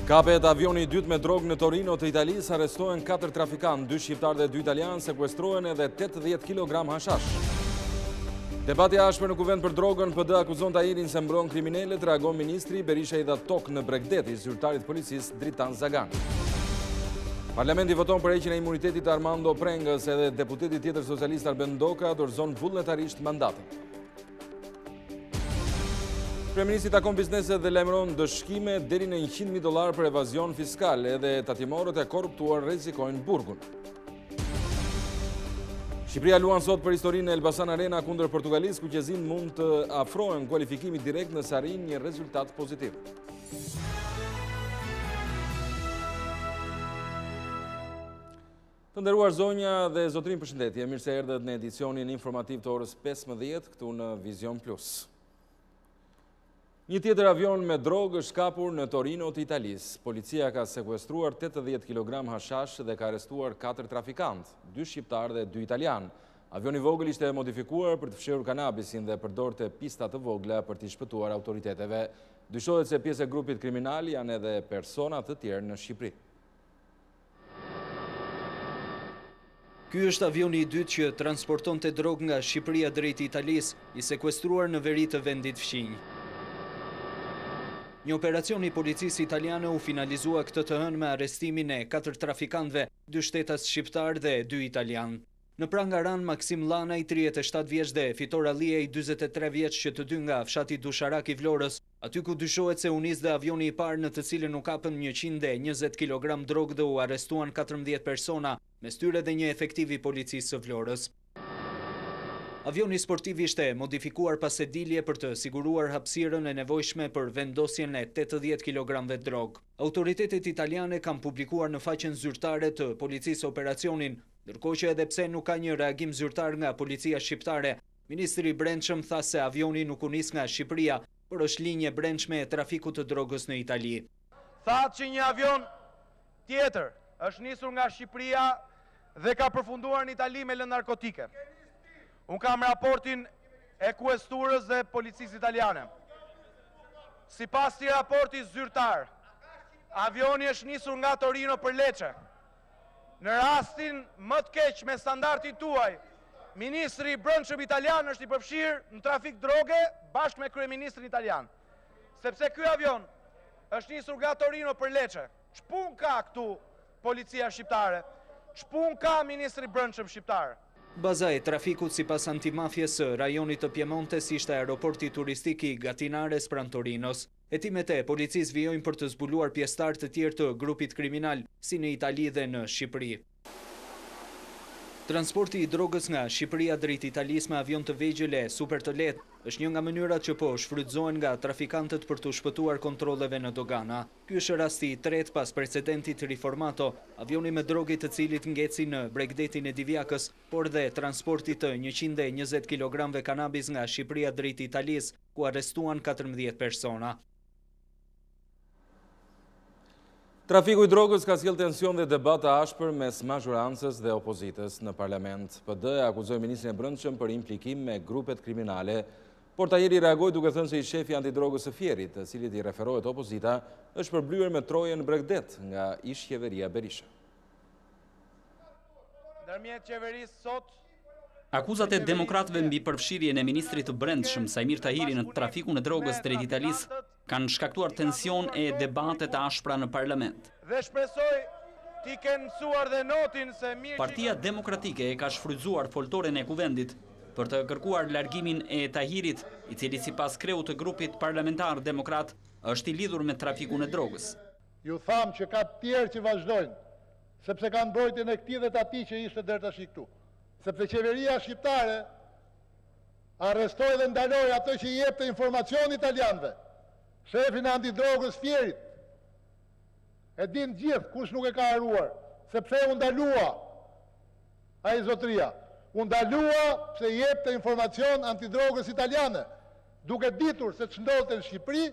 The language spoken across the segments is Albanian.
Kapet avioni i dytë me drogë në Torino të Italisë, arrestohen 4 trafikantë, 2 shqiptarë dhe 2 italianë, sekuestrohen edhe 80 kg hashash. Debat i ashpër në kuvend për drogën, PD akuzon Tahirin se mbron kriminelët, reagon ministri, Berisha i dha tokë në bregdet ish-zyrtarit të policisë Dritan Zagani. Parlamenti voton për heqjen e imunitetit të Armando Prengës, edhe deputeti tjetër socialist Arben Ndoka dorëzon vullnetarisht mandatin. Kryeministri takon bizneset dhe lajmëron ndëshkime deri në 100.000 dollarë për evazion fiskal, edhe tatimorët e korruptuar rrezikojnë burgun. Shqipëria luan sot për historinë në Elbasan Arena kundër Portugalisë, kuqezinjtë mund të afrohen kualifikimit direkt nëse arrijnë një rezultat pozitiv. Të nderuar zonja dhe zotërinj përshëndetje, mirë se erdhët në edicionin informativ të orës 15 këtu në Vizion Plus. Një tjetër avion me drogë është kapur në Torino të Italisë. Policia ka sekuestruar 80 kg hashash dhe ka arrestuar 4 trafikantë, 2 shqiptarë dhe 2 italianë. Avioni i vogël ishte modifikuar për të fshehur kanabisin dhe përdorte pista të vogla për t'i shpëtuar autoriteteve. Dyshohet se pjesë e grupit kriminal janë edhe persona të tjerë në Shqipëri. Ky është avioni i dytë që transportonte drogë nga Shqipëria drejt Italisë, i sekuestruar në veri të vendit fqinj. Një operacion i policisë italiane u finalizua këtë të hënë me arrestimin e katër trafikantëve, dy shtetas shqiptarë dhe dy italianë. Në pranga ranë Maksim Llanaj, 37 vjeç dhe Fitor Alliaj, 43 vjeç që të dy nga fshati Dusharak i Vlorës, Aty ku dyshohet se u nis dhe avioni i parë në të cilin u kapën 120 kilogram drogë dhe u arrestuan 14 persona, mes tyre dhe një efektiv i policisë së Vlorës. Avioni sportiv ishte modifikuar pa sedilje për të siguruar hapësirën e nevojshme për vendosjen e 80 kilogramëve drogë. Autoritetet italiane kanë publikuar në faqen zyrtare të policisë operacionin, ndërkohë që edhe pse nuk ka një reagim zyrtar nga policia shqiptare, Ministri i Brendshëm tha se avioni nuk u nis nga Shqipëria, por është linjë e brendshme e trafikut të drogës në Itali. Thatë që një avion tjetër është nisur nga Shqipëria dhe ka përfunduar në Itali me lëndë narkotike. Unë kam raportin e kuesturës dhe policisë italiane. Sipas këtij raporti zyrtar, avioni është nisur nga Torino për Lecce. Në rastin më të keq me standardin tuaj, ministri i Brendshëm italian është i përfshirë në trafik droge bashkë me kryeministrin italian. Sepse ky avion është nisur nga Torino për Lecce. Ç'punë ka këtu policia shqiptare? Ç'punë ka ministri i Brendshëm shqiptar? Baza e trafikut sipas antimafies së rajonit të Piemontes ishte aeroporti turistik i Gatinares pranë Torinos. Hetimet e policisë vijojnë për të zbuluar pjesëtarë të tjerë të grupit kriminal, si në Itali dhe në Shqipëri. Transporti i drogës nga Shqipëria drejt Italisë me avion të vegjël e super të lehtë është një nga mënyrat që po shfrytëzohen nga trafikantët për t'u shpëtuar kontrolleve në dogana. Ky është rasti i tretë pas precedentit Riformato, avioni me drogë i të cilit ngeci në bregdetin e Divjakës, por dhe transportit të 120 kilogramëve kanabis nga Shqipëria drejt Italisë, ku arrestuan 14 persona. Trafiku i drogës ka sjellë tension dhe debat të ashpër mes mazhorancës dhe opozitës në parlament. PD e akuzoi ministrin e Brendshëm për implikim me grupet kriminale, por Tahiri reagoi duke thënë se ish-shefi i antidrogës së Fierit, të cilit i referohet opozita, është shpërblyer me troje në bregdet nga ish-qeveria Berisha. Ndërmjet qeverisë sot Akuzat e demokratëve mbi përfshirjen e ministrit të Brendshëm, Saimir Tahiri në trafikun e drogës drejt Italisë, kanë shkaktuar tension e debate të ashpra në parlament. Dhe shpresoj t'i kenë mësuar dhe notin se mirë që Partia Demokratike e ka shfrytëzuar foltoren e Kuvendit për të kërkuar largimin e Tahirit, i cili sipas kreut të grupit parlamentar demokrat është i lidhur me trafikun e drogës. Ju thamë që ka të tjerë që vazhdojnë, sepse kanë mbrojtjen e këtij dhe të atij që ishte deri tash këtu. Sepse qeveria shqiptare arrestoi dhe ndaloi atë që i jepte informacion italianëve, shefin e antidrogës Fierit. E dinë të gjithë kush nuk e ka harruar, sepse u ndalua ai zotëria. U ndalua pse i jepte informacion antidrogës italiane, duke ditur se ç'ndodhte në Shqipëri,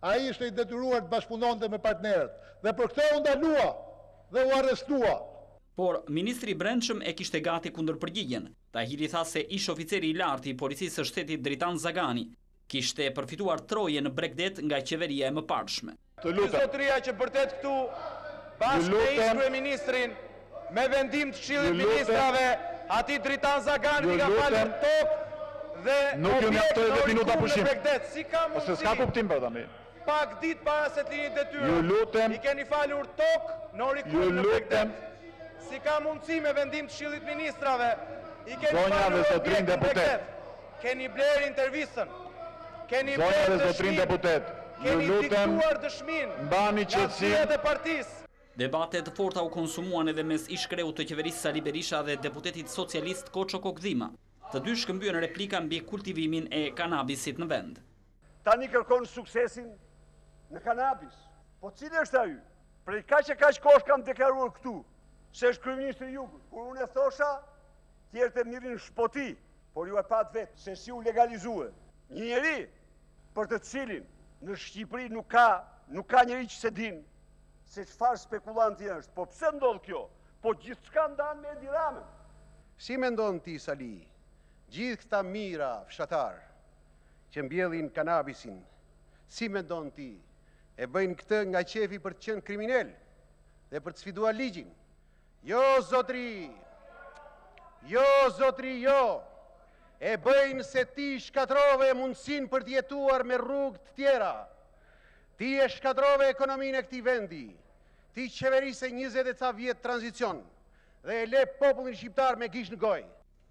Ai ishte i detyruar të bashkëpunonte me partnerët dhe për këtë u ndalua dhe u arrestua. Por, ministri i Brendshëm e kishte gati kundërpërgjigjen. Tahiri tha se ish-oficeri i lartë i Policisë së Shtetit Dritan Zagani kishte përfituar troje në bregdet nga qeveria e mëparshme. Të lutem. Ky zotëria që bërtet këtu bashkë me ish-kryeministrin me vendim të Këshillit të Ministrave, atij Dritan Zaganit i ka falur tokë dhe objekt në Orikum në bregdet. Si ka mundësi? S'ka kuptim pra tani. Pak ditë para se të lini detyrën, i keni falur tokë në Orikum në bregdet. Si ka mundësi me vendim të Këshillit të Ministrave, i keni falur objekt në bregdet. Keni blerë intervistën. Keni blerë dëshminë. Keni diktuar dëshminë nga zyrat e partisë. Debate të forta u konsumuan edhe mes ish-kreut të qeverisë Sali Berisha dhe deputetit socialist Koço Kokëdhima. Të dy shkëmbyen replika mbi kultivimin e kanabisit në vend. Tani kërkon suksesin në kanabis. Po cili është ai? Prej kaq e kaq kohësh kam deklaruar këtu se është kryeministri i Jugut. Kur unë e thosha, tjerët e merrnin shpoti, por ju e patë vetë se si u legalizue. Një njeri për të cilin në Shqipëri nuk ka, nuk ka njeri që s'e din se çfarë spekulanti është. Po pse ndodh kjo? Po gjithçka ndan me Edi Ramën. Si mendon ti Sali, gjithë këta mijëra fshatarë që mbjellin kanabisin, si mendon ti, e bëjnë këtë nga qejfi për të qenë kriminelë dhe për të sfiduar ligjin? Jo zotëri! Jo zotëri, jo! E bëjnë se ti shkatërrove mundësinë për të jetuar me rrugë të tjera. Ti e shkatërrove ekonominë e këtij vendi. Ti qeverise 20 e ca vjet tranzicion dhe e le popullin shqiptar me gisht në gojë.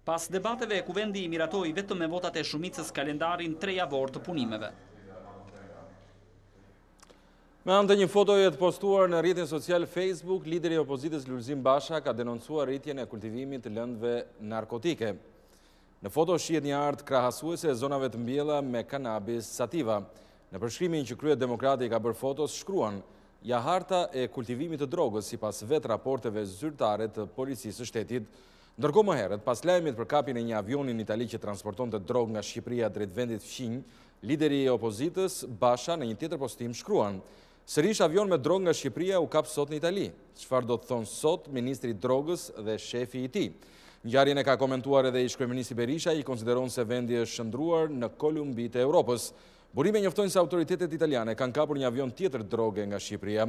Pas debateve, Kuvendi miratoi vetëm me votat e shumicës kalendarin trejavor të punimeve. Me anë të një fotoje të postuar në rrjetin social Facebook, lideri i opozitës Lulzim Basha ka denoncuar rritjen e kultivimit të lëndëve narkotike. Në foto shihet një hartë krahasuese e zonave të mbjella me kanabis sativa. Në përshkrimin që kryedemokrati i ka bërë fotos, shkruan, ja harta e kultivimit të drogës sipas vetë raporteve zyrtare të policisë së shtetit. Ndërkohë më herët, pas lajmit për kapjen e një avioni në Itali që transportonte drogë nga Shqipëria drejt vendit fqinj, lideri i opozitës, Basha, në një tjetër postim shkruan, Sërish avion me drogë nga Shqipëria u kap sot në Itali. Çfarë do të thonë sot ministri i drogës dhe shefi i tij? Ngjarjen e ka komentuar edhe ish-kryeministri Berisha, i konsideron se vendi është shndërruar në Kolumbi të Europës. Burime njoftojnë se autoritetet italiane kanë kapur një avion tjetër droge nga Shqipëria.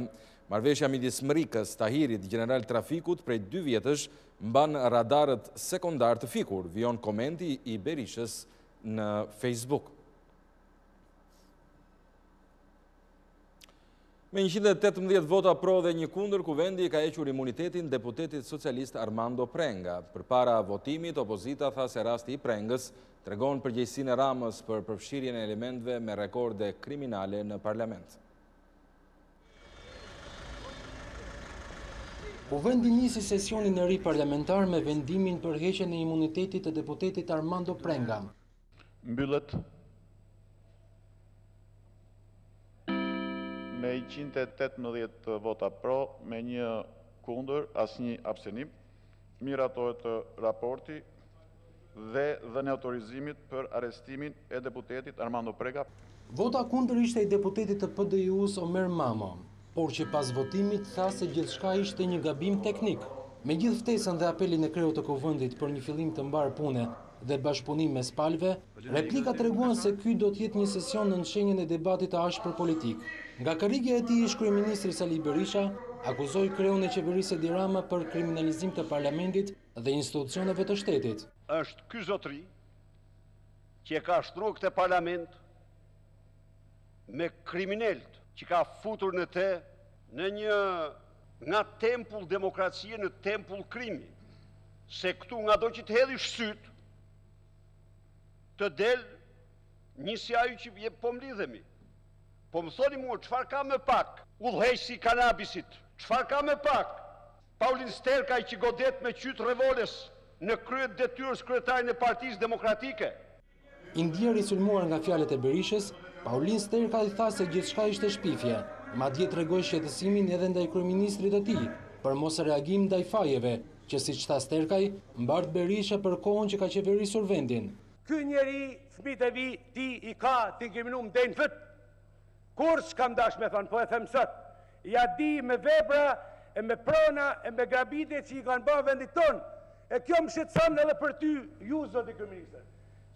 Marrëveshja midis Mrikës, Tahirit, Gjeneral Trafikut prej dy vjetësh mban radarët sekondarë të fikur, vijon komenti i Berishës në Facebook. Me 118 vota pro dhe një kundër, Kuvendi i ka hequr imunitetin deputetit socialist Armando Prenga. Përpara votimit, opozita tha se rasti i Prengës tregon përgjegjësinë e Ramës për përfshirjen e elementëve me rekorde kriminale në parlament. Kuvendi nisi sesionin e ri parlamentar me vendimin për heqjen e imunitetit të deputetit Armando Prenga. Mbyllet me 118 vota pro, me një kundër, asnjë abstenim. Miratohet raporti dhe dhënia e autorizimit për arrestimin e deputetit Armando Prenga. Vota kundër ishte e deputetit të PDIU-së Omer Mamo, por që pas votimit tha se gjithçka ishte një gabim teknik. Megjithë ftesën dhe apelin e kreut të Kuvendit për një fillim të mbarë pune dhe bashkëpunim mes palëve, replikat treguan se ky do të jetë një sesion nën shenjën e debatit të ashpër politik. Nga karrigia e tij ish-kryeministri Sali Berisha akuzoi kreun e qeverisë Edi Rama për kriminalizim të parlamentit dhe institucioneve të shtetit. Është ky zotëri që e ka shndërruar këtë parlament me kriminelët që ka futur në te në një nga tempull demokracie në tempull krimi. Se këtu ngado që të hedhish sytë, të del një si ai që je po mblidhemi. Po më thoni mua, çfarë ka më pak udhëheqësi i kanabisit? Çfarë ka më pak Paulin Sterkaj që godet me qytë revoles në krye të detyrës kryetarin e Partisë Demokratike. I ndjerë i sulmuar nga fjalët e Berishës, Paulin Sterkaj tha se gjithçka ishte shpifje, madje tregoi shqetësimin edhe ndaj kryeministrit të tij, për mosreagim ndaj fajeve, që siç tha Sterkaj, mbart Berisha për kohën që ka qeverisur vendin. Ky njeri fëmijët e vi tij i ka të inkriminum deri në fyt. Kurrë s'kam dash me thonë, po e them sot. Ja di me vepra e me prona e me grabitje që i kanë ba vendit tonë. E kjo më shqetëson edhe për ty, ju zoti kryeministër.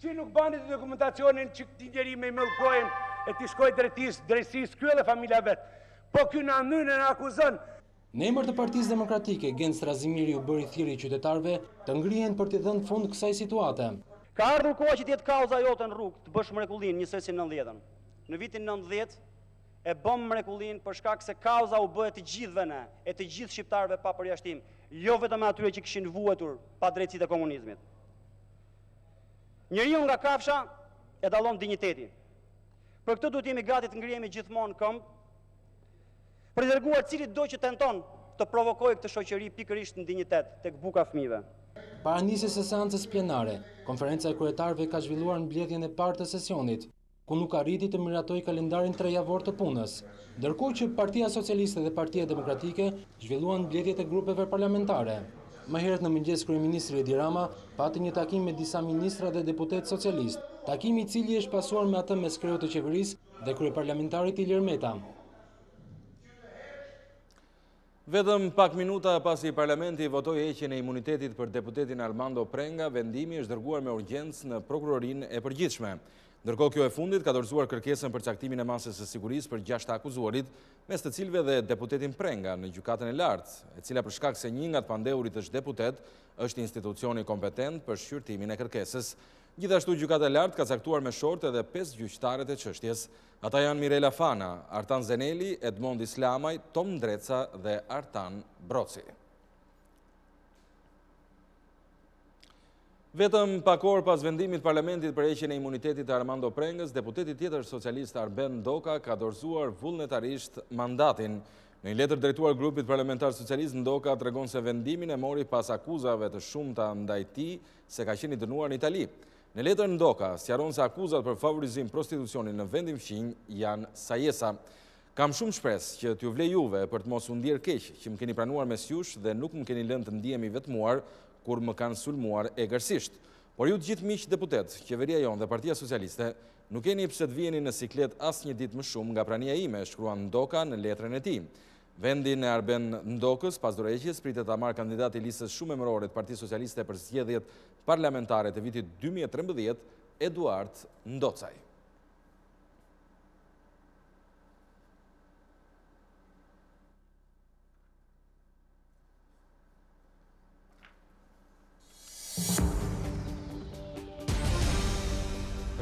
Që nuk bani të dokumentacionin që këtij njeri me i myll gojën e t'i shkoj drejtisë, drejtësisë, ky edhe familja vet. Po ky na nyn e na akuzon. Në emër të Partisë Demokratike, Gent Strazimiri u bëri thirrje qytetarëve të ngrihen për t'i dhënë fund kësaj situate. Ka ardhur koha që të jetë kauza jote në rrugë, të bësh mrekullinë njësoj si në nëntëdhjetën. Në vitin 90 e bëmë mrekullinë për shkak se kauza u bë e të gjithëve ne, e të gjithë shqiptarëve pa përjashtim, jo vetëm e atyre që kishin vuajtur padrejtësitë e komunizmit. Njeriun nga kafsha e dallon dinjiteti. Për këtë duhet të jemi gati të ngrihemi gjithmonë në këmbë, për t'i treguar cilitdo që tenton të provokojë këtë shoqëri pikërisht në dinjitet, tek buka e fëmijëve. Para nisjes së seancës plenare, Konferenca e Kryetarëve ka zhvilluar mbledhjen e parë të sesionit, ku nuk arriti të miratojë kalendarin trejavor të punës. Ndërkohë që Partia Socialiste dhe Partia Demokratike zhvilluan mbledhjet e grupeve parlamentare. Më herët në mëngjes kryeministri Edi Rama pati një takim me disa ministra dhe deputetë socialistë, takim i cili është pasuar me atë mes kreut të qeverisë dhe kryeparlamentarit Ilir Meta. Vetëm pak minuta pasi parlamenti votoi heqjen e imunitetit për deputetin Armando Prenga, vendimi është dërguar me urgjencë në prokurorinë e përgjithshme. Ndërkohë kjo e fundit ka dorëzuar kërkesën për caktimin e masës së sigurisë për 6 të akuzuarit, mes të cilëve dhe deputetin Prenga në Gjykatën e Lartë, e cila për shkak se një nga të pandehurit është deputet, është institucioni kompetent për shqyrtimin e kërkesës. Gjithashtu Gjykata e Lartë ka caktuar me short edhe 5 gjyqtarët e çështjes. Ata janë Mirela Fana, Artan Zeneli, Edmond Islamaj, Tom Ndreca dhe Artan Broci. Vetëm pak orë pas vendimit të parlamentit për heqjen e imunitetit të Armando Prengës, deputeti tjetër socialist Arben Ndoka ka dorëzuar vullnetarisht mandatin. Në një letër drejtuar grupit parlamentar socialist, Ndoka tregon se vendimin e mori pas akuzave të shumta ndaj tij se ka qenë i dënuar në Itali. Në letër Ndoka sqaron se akuzat për favorizim prostitucioni në vendin fqinj janë sajesa. Kam shumë shpresë që t'ju vlej juve për të mos u ndier keq që më keni pranuar mes jush dhe nuk më keni lënë të ndihem i vetmuar kur më kanë sulmuar egërsisht. Por ju të gjithë miq deputetë, qeveria jonë dhe Partia Socialiste, nuk keni pse të viheni në siklet asnjë ditë më shumë nga prania ime, shkruan Ndoka në letrën e tij. Vendin e Arben Ndokës, pas dorëheqjes, pritet ta marrë kandidati i listës shumemërore të Partisë Socialiste për zgjedhjet parlamentare të vitit 2013, Eduard Ndocaj.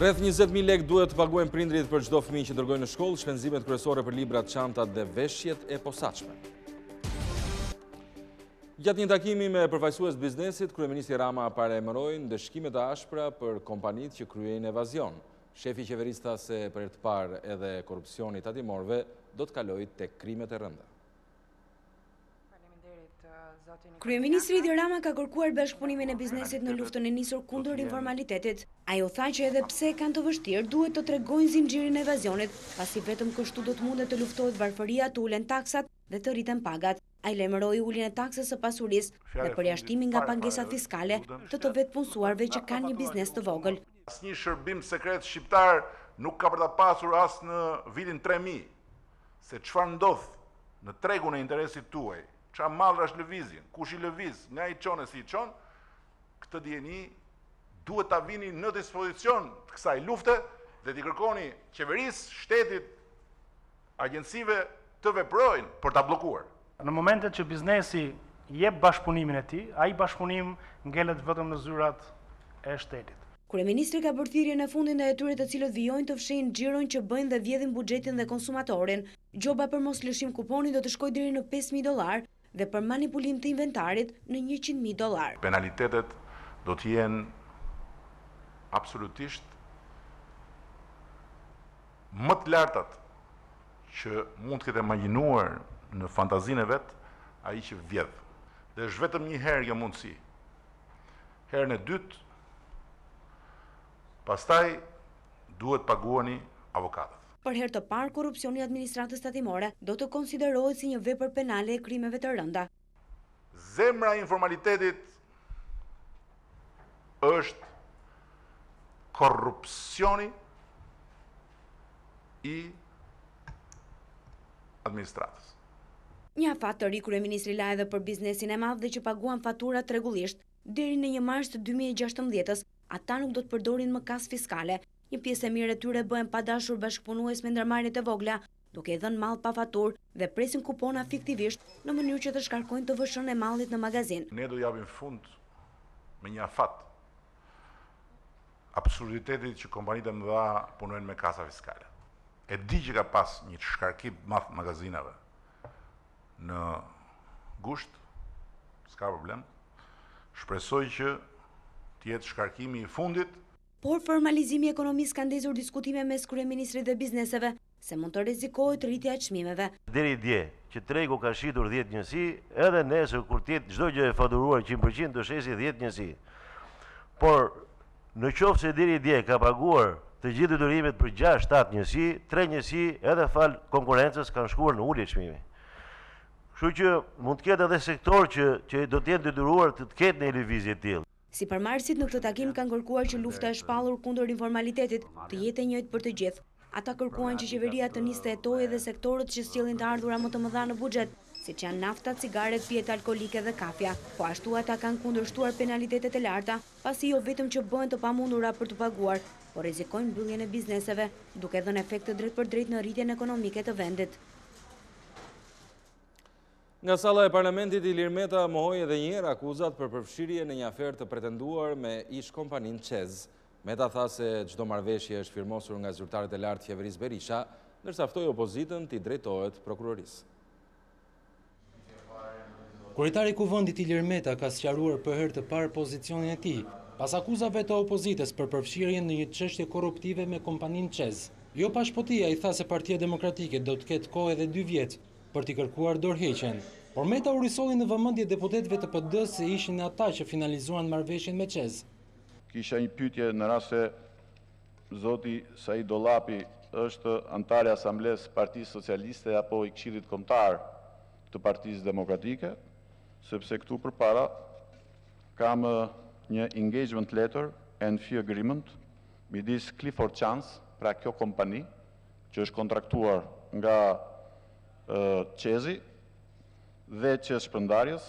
Rreth 20.000 lekë duhet të paguajnë prindërit për çdo fëmijë që dërgojnë në shkollë, shpenzimet kryesore për librat, çantat dhe veshjet e posaçme. Gjatë një takimi me përfaqësues të biznesit, kryeministri Rama paralajmëroi ndëshkime të ashpra për kompanitë që kryejnë evazion. Shefi i qeverisë tha se për herë të parë edhe korrupsioni i tatimorëve do të kalojë tek krimet e rënda. Kryeministri Edi Rama ka kërkuar bashkëpunimin e biznesit në luftën e nisur kundër informalitetit. Ai u tha që edhe pse e kanë të vështirë, duhet të tregojnë zinxhirin e evazionit, pasi vetëm kështu do të mundet të luftohet varfëria, të ulen taksat dhe të rriten pagat. Ai lajmëroi uljen e taksës së pasurisë dhe përjashtimin nga pagesat fiskale të të vetëpunësuarve që kanë një biznes të vogël. Asnjë shërbim sekret shqiptar nuk ka për ta pasur as në vitin 3000, se çfarë ndodh në tregun e interesit tuaj, çfarë mallrash lëvizin, kush i lëviz, nga i çon e si i çon, këtë dijeni duhet ta vini në dispozicion të kësaj lufte dhe t'i kërkoni qeverisë, shtetit, agjencive të veprojnë për ta bllokuar. Në momentet që biznesi jep bashkëpunimin e tij, ai bashkëpunim ngelet vetëm në zyrat e shtetit. Kryeministri ka bërë thirrjen e fundit ndaj atyre të cilët vijojnë të fshehin xhiron që bëjnë dhe vjedhin buxhetin dhe konsumatorin. Gjoba për moslëshim kuponi do të shkojë deri në 5000 dollarë dhe për manipulim të inventarit në 100.000 dollarë. Penalitetet do të jenë absolutisht më të lartat që mund të ketë imagjinuar në fantazinë e vet ai që vjedh. Dhe është vetëm një herë kjo mundësi. Herën e dytë, pastaj duhet paguani avokatët. Për herë të parë, korrupsioni i administratës tatimore do të konsiderohet si një vepër penale e krimeve të rënda. Zemra e informalitetit është korrupsioni i administratës. Një afat të ri kryeministri la edhe për biznesin e madh dhe që paguan faturat rregullisht. Deri në 1 mars të 2016-ës, ata nuk do të përdorin më kasë fiskale. Një pjesë e mirë e tyre bëhen pa dashur bashkëpunues me ndërmarrjet e vogla. duke i dhënë mall pa faturë dhe presin kupona fiktivisht në mënyrë që të shkarkojnë TVSH-në e mallit në magazinë. Ne do i japim fund me një afat absurditetit që kompanitë e mëdha punojnë me kasa fiskale. E di që ka pas një shkarkim të madh magazinave në gusht, s'ka problem. Shpresoj që të jetë shkarkimi i fundit. Por formalizimi i ekonomisë ka ndezur diskutime mes kryeministrit dhe bizneseve se mund të rrezikohet rritja e çmimeve. Deri dje, që tregu ka shitur 10 njësi, edhe nesër kur të jetë çdo gjë e faturuar 100% do shesi 10 njësi. Por në qoftë se deri dje ka paguar të gjithë detyrimet për 6-7 njësi, 3 njësi edhe falë konkurrencës kanë shkuar në ulje çmimi. Kështu që mund të ketë edhe sektorë që që do të jenë detyruar të të ketë një lëvizje të tillë. Sipërmarrësit në këtë takim kanë kërkuar që lufta e shpallur kundër informalitetit të jetë e njëjtë për të gjithë. Ata kërkuan që qeveria të nisë të hetojë edhe sektorët që sjellin të ardhura më të mëdha në buxhet, siç janë nafta, cigaret, pijet alkoolike dhe kafja. Po ashtu ata kanë kundërshtuar penalitetet e larta, pasi jo vetëm që bëhen të pamundura për t'u paguar, por rrezikojnë mbylljen e bizneseve, duke dhënë efekt të drejtpërdrejtë në rritjen ekonomike të vendit. Nga salla e parlamentit, Ilir Meta mohoi edhe një herë akuzat për përfshirje në një aferë të pretenduar me ish-kompaninë CEZ. Meta tha se çdo marrëveshje është firmosur nga zyrtarët e lartë të qeverisë Berisha, ndërsa ftoi opozitën t'i drejtohet prokurorisë. Kryetari i Kuvendit Ilir Meta ka sqaruar për herë të parë pozicionin e tij, pas akuzave të opozitës për përfshirjen në një çështje korruptive me kompaninë CEZ. Jo pa shpoti, ai tha se Partia Demokratike do të ketë kohë edhe dy vjet për t'i kërkuar dorëheqjen. Por Meta u risolli në vëmendje deputetëve të PD se ishin ata që finalizuan marrëveshjen me CEZ. Kisha një pyetje në rast se zoti Said Dollapi është anëtar i Asamblesë së Partisë Socialiste apo i Këshillit Kombëtar të Partisë Demokratike, sepse këtu përpara kam një engagement letter and fee agreement midis Clifford Chance, pra kjo kompani, që është kontraktuar nga CEZ-i dhe CEZ Shpërndarjes,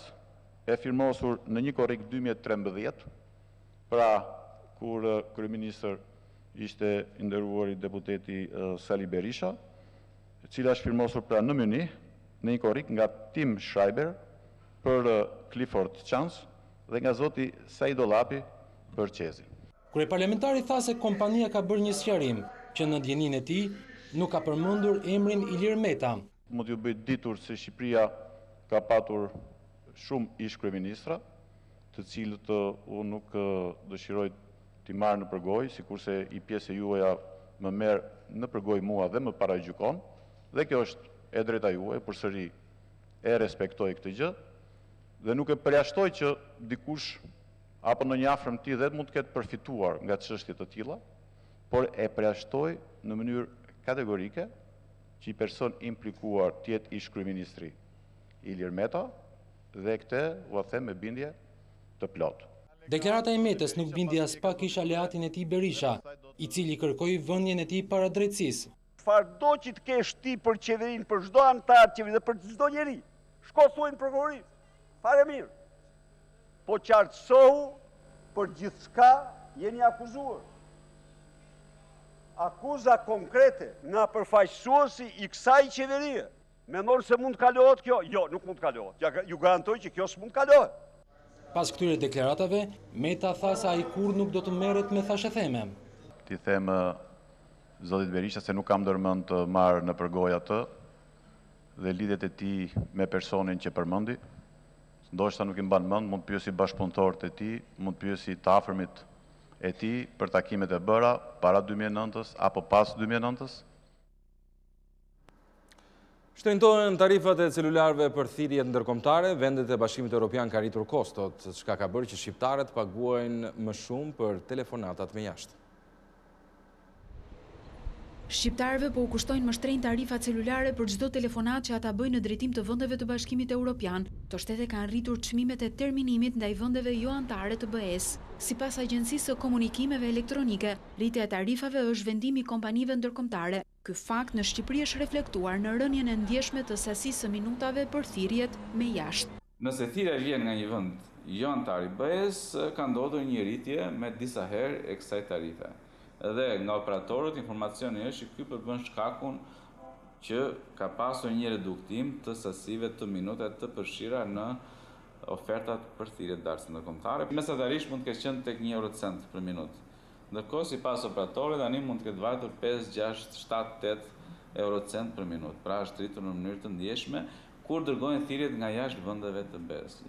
e firmosur në 1 korrik 2013, pra kur kryeministër ishte i nderuari deputeti Sali Berisha, e cila është firmosur pra në Mynih, në 1 korrik nga Tim Schreiber për Clifford Chance dhe nga zoti Said Dollapi për CEZ-in. Kryeparlamentari tha se kompania ka bërë një sqarim, që në dijeninë e tij nuk ka përmendur emrin Ilir Meta. Mund t'ju bëj ditur se Shqipëria ka patur shumë ish-kryeministra, të cilët unë nuk dëshiroj t'i marr nëpër gojë, sikurse një pjesë e juaja më merr nëpër gojë mua dhe më paragjykon, dhe kjo është e drejta juaj, përsëri e respektoj këtë gjë, dhe nuk e përjashtoj që dikush apo ndonjë afërm tij dhe mund të ketë përfituar nga çështje të tilla, por e përjashtoj në mënyrë kategorike që një person i implikuar të jetë ish-kryeministri Ilir Meta dhe këtë ua them me bindje të plotë. Deklarata e Metës nuk bindi aspak ish aleatin e tij Berisha, i cili kërkoi vënien e tij para drejtësisë. Çfarëdo që të kesh ti për qeverinë, për çdo anëtar të qeverisë dhe për çdo njeri, shko thuaj në prokurori. Fare mirë. Po qartësohu për gjithçka jeni akuzuar. Akuza konkrete nga përfaqësuesi i kësaj qeverie. Mendon se mund të kalohet kjo? Jo, nuk mund të kalohet. Ja, ju garantoj që kjo s'mund të kalohet. Pas këtyre deklaratave, Meta tha se ai kurrë nuk do të merret me thashetheme. T'i them zotit Berisha se nuk kam ndërmend të marr nëpër gojë atë dhe lidhjet e tij me personin që përmendi. Ndoshta nuk i mban mend, mund të pyesi bashkëpunëtorët e tij, mund të pyesi të afërmit e tij për takimet e bëra para 2009-ës apo pas 2009-ës. Shtrenjtohen tarifat e celularëve për thirrjet ndërkombëtare, vendet e Bashkimit Evropian ka rritur kostot, çka ka bërë që shqiptarët paguajnë më shumë për telefonatat me jashtë. Shqiptarëve po u kushtojnë më shtrenjtë tarifat celulare për çdo telefonatë që ata bëjnë në drejtim të vendeve të Bashkimit Europian. Këto shtete kanë rritur çmimet e terminimit ndaj vendeve jo anëtare të BE-së. Sipas Agjencisë së Komunikimeve Elektronike, rritja e tarifave është vendim i kompanive ndërkombëtare. Ky fakt në Shqipëri është reflektuar në rënien e ndjeshme të sasisë së minutave për thirrjet me jashtë. Nëse thirrja vjen nga një vend jo anëtar i BE-së, ka ndodhur një rritje me disa herë e kësaj tarife. Dhe nga operatorët informacioni është që ky përbën shkakun që ka pasur një reduktim të sasive të minutave të përfshira në ofertat për thirrjet dalëse ndërkombëtare. Mesatarisht mund të ketë qenë tek një eurocent për minutë. Ndërkohë sipas operatorëve tani mund të ketë vajtur 5, 6, 7, 8 eurocent për minutë. Pra është rritur në mënyrë të ndjeshme kur dërgohen thirrjet nga jashtë vendeve të BE-së.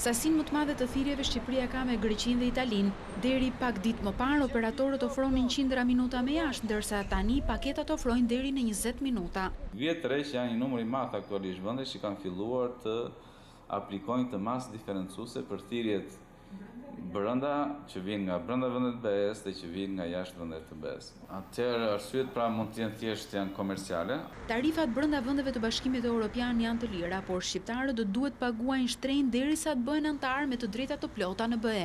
Sasinë më të madhe të thirrjeve Shqipëria ka me Greqinë dhe Italinë. Deri pak ditë më parë, operatorët ofronin qindra minuta me jashtë, ndërsa tani paketat ofrojnë deri në 20 minuta. Vihet re që janë një numër i madh aktualisht vendesh që kanë filluar të aplikojnë këtë masë diferencuese për thirrjet brenda, që vijnë nga brenda vendeve të BE-së dhe që vijnë nga jashtë vendeve të BE-së. Atëherë arsyet pra mund të jenë thjesht janë komerciale. Tarifat brenda vendeve të Bashkimit Europian janë të lira, por shqiptarët do të duhet të paguajnë shtrenjtë derisa të bëhen anëtarë me të drejta të plota në BE.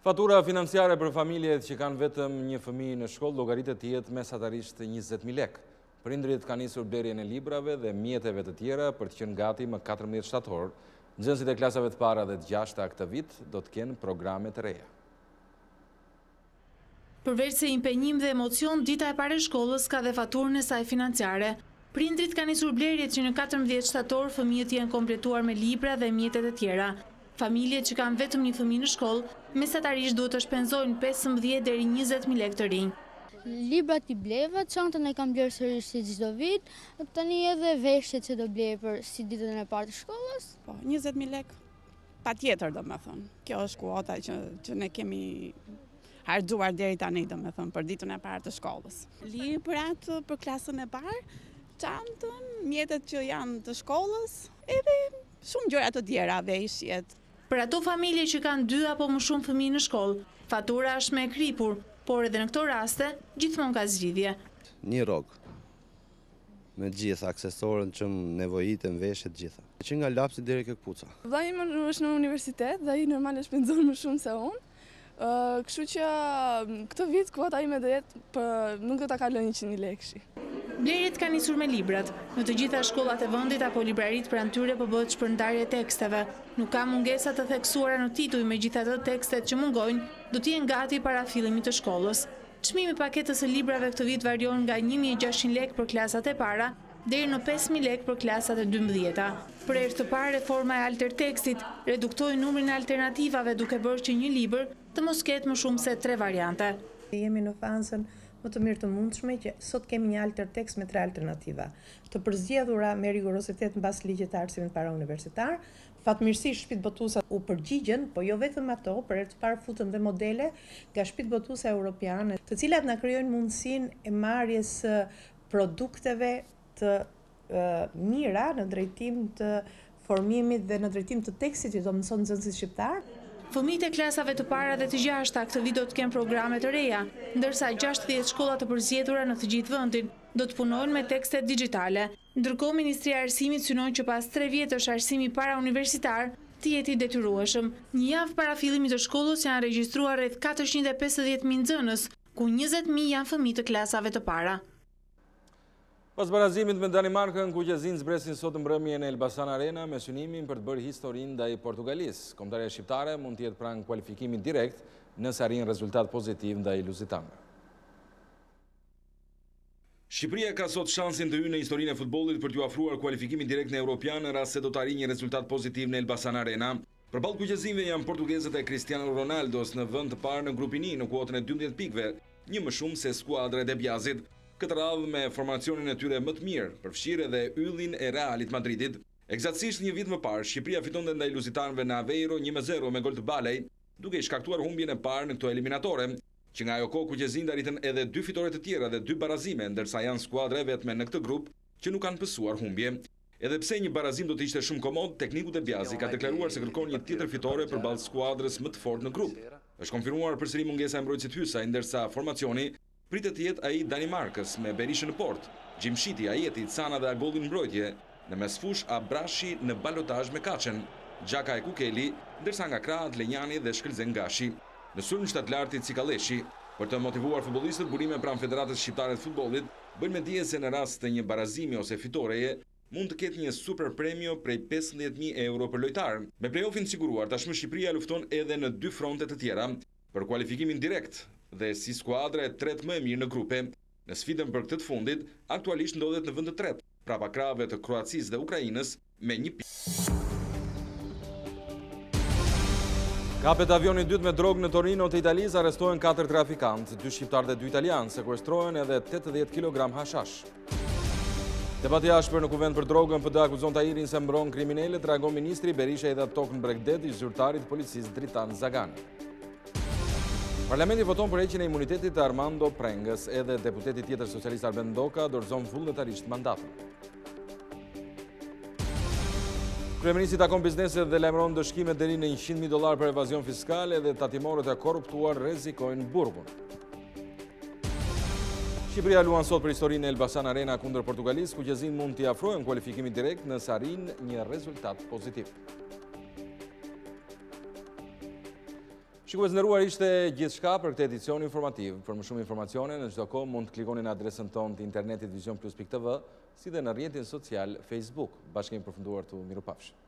Fatura financiare për familjet që kanë vetëm një fëmijë në shkollë llogaritet të jetë mesatarisht 20.000 lekë. Prindërit kanë nisur blerjen e librave dhe mjeteve të tjera për të qenë gati më 14 shtator. Nxënësit e klasave të para dhe të gjashta këtë vit do të kenë programe të reja. Përveç se impenjim dhe emocion, dita e parë e shkollës ka dhe faturën e saj financiare. Prindërit kanë nisur blerjet që në 14 shtator fëmijët jenë kompletuar me libra dhe mjetet e tjera. Familjet që kanë vetëm një fëmijë në shkollë, mesatarisht duhet të shpenzojnë 15 deri 20.000 lekë të rinj. Librat i bleva, çantën e kam blerë sërish si çdo vit, tani edhe veshjet që do blej për si ditën e parë të shkollës. Po, 20.000 lekë, patjetër domethënë. Kjo është kuota që, që ne kemi harxhuar deri tani, domethënë, për ditën e parë të shkollës. Librat për klasën e parë, çantën, mjetet që janë të shkollës, edhe shumë gjëra të tjera, veshjet. Për ato familje që kanë dy apo më shumë fëmijë në shkollë, fatura është më e kripur, por edhe në këto raste, gjithmonë ka zgjidhje. Një rrogë, me gjithë aksesorët që më nevojiten, veshjet gjitha. Që nga lapsi deri ke këpuca. Vëllai im është në universitet dhe ai normal e shpenzon më shumë se unë. Kështu që këtë vit kuota ime do jetë për nuk do ta kaloj 100.000 lekëshi. Blerjet kanë nisur me librat. Në të gjitha shkollat e vendit apo libraritë pranë tyre po bëhet shpërndarje e teksteve. Nuk ka mungesa të theksuara në tituj, megjithatë tekstet që mungojnë do të jenë gati para fillimit të shkollës. Çmimi i paketës së librave këtë vit varion nga 1600 lekë për klasat e para deri në 5000 lekë për klasat e 12-ta. Për herë të parë reforma e altertekstit reduktoi numrin e alternativave duke bërë që një libër të mos ketë më shumë se tre variante. Jemi në fazën më të mirë të mundshme që sot kemi një altertekst me tre alternativa, të përzgjedhura me rigorozitet mbas ligjit të arsimit parauniversitar. Fatmirësisht shtëpitë botuese u përgjigjën, po jo vetëm ato, për herë të parë futëm dhe modele nga shtëpitë botuese europiane, të cilat na krijojnë mundësinë e marrjes së produkteve të mira në drejtim të formimit dhe në drejtim të tekstit që do mëson nxënësit shqiptar. Fëmijët e klasave të para dhe të gjashta këtë vit do të kenë programe të reja, ndërsa 60 shkolla të përzgjedhura në të gjithë vendin do të punojnë me tekste digjitale. Ndërkohë Ministria e Arsimit synon që pas 3 vjetësh arsimi parauniversitar të jetë i detyrueshëm. Një javë para fillimit të shkollës janë regjistruar rreth 450.000 nxënës, ku 20.000 janë fëmijë të klasave të para. Pas barazimit me Danimarkën, kuqezinjtë zbresin sot mbrëmje në Elbasan Arena me synimin për të bërë historinë ndaj Portugalisë. Kombëtarja shqiptare mund të jetë pranë kualifikimit direkt nëse arrin rezultat pozitiv ndaj Luzitanëve. Shqipëria ka sot shansin të hyjë në historinë e futbollit për t'iu afruar kualifikimit direkt në Europian në rast se do të arrijë një rezultat pozitiv në Elbasan Arena. Përballë kuqezinjve janë portugezët e Cristiano Ronaldos në vend të parë në grupin I në kuotën e 12 pikëve, një më shumë se skuadra e De Biazit. Këtë radhë me formacionin e tyre më të mirë, përfshirë edhe yllin e Realit Madridit. Ekzaktësisht një vit më parë, Shqipëria fitonte ndaj luzitanëve në Aveiro 1-0 me gol të Balaj, duke i shkaktuar humbjen e parë në këto eliminatore. Që nga ajo kohë kuqezinjtë arritën edhe dy fitore të tjera dhe dy barazime, ndërsa janë skuadra e vetme në këtë grup që nuk kanë pësuar humbje. Edhe pse një barazim do të ishte shumë komod, tekniku De Biazi ka deklaruar se kërkon një tjetër fitore përballë skuadrës më të fortë në grup. Është konfirmuar përsëri mungesa e mbrojtësit Hysaj, ndërsa formacioni pritet të jetë ai i Danimarkës me Berishën në portë, Gjimshiti, Ajeti, Cana dhe Agolli në mbrojtje, në mesfushë Abrashi në balotazh me Kaçen, Xhaka e Kukeli, ndërsa nga krahët Lenjani dhe Shkëlzen Gashi. Në sulm shtatlarti Cikalleshi. Për të motivuar futbollistët, burime pranë Federatës Shqiptare të Futbollit bëjnë me dije se në rast të një barazimi ose fitoreje, mund të ketë një super premio prej 15.000 euro për lojtar. Me play-offin siguruar, tashmë Shqipëria lufton edhe në dy fronte të tjera, për kualifikimin direkt dhe si skuadra e tretë më e mirë në grupe. Në sfidën për këtë të fundit, aktualisht ndodhet në vend të tretë, prapa krahëve të Kroacisë dhe Ukrainës me një pikë. Kapet avioni i dytë me drogë në Torino të Italisë, arrestohen 4 trafikantë, 2 shqiptarë dhe 2 italianë, sekuestrohen edhe 80 kg hashash. Debat i ashpër në kuvend për drogën, PD akuzon Tahirin se mbron kriminelët, reagon ministri Berisha i dha tokë në bregdet ish-zyrtarit të policisë Dritan Zagani. Parlamenti voton për heqjen e imunitetit të Armando Prengës, edhe deputeti tjetër socialist Arben Ndoka dorëzon vullnetarisht mandatin. Kryeministri takon bizneset dhe lajmëron ndëshkime deri në 100.000 dollarë për evazion fiskal edhe tatimorët e korruptuar rrezikojnë burgun. Shqipëria luan sot për historinë në Elbasan Arena kundër Portugalisë, kuqezinjtë mund t'i afrohen kualifikimit direkt nëse arrijnë një rezultat pozitiv. Shikues të nderuar ishte gjithçka për këtë edicion informativ. Për më shumë informacione, në çdo kohë mund të klikoni në adresën tonë të internetit visionplus.tv, si dhe në rrjetin social Facebook. Bashkë kemi përfunduar këtu, mirupafshim.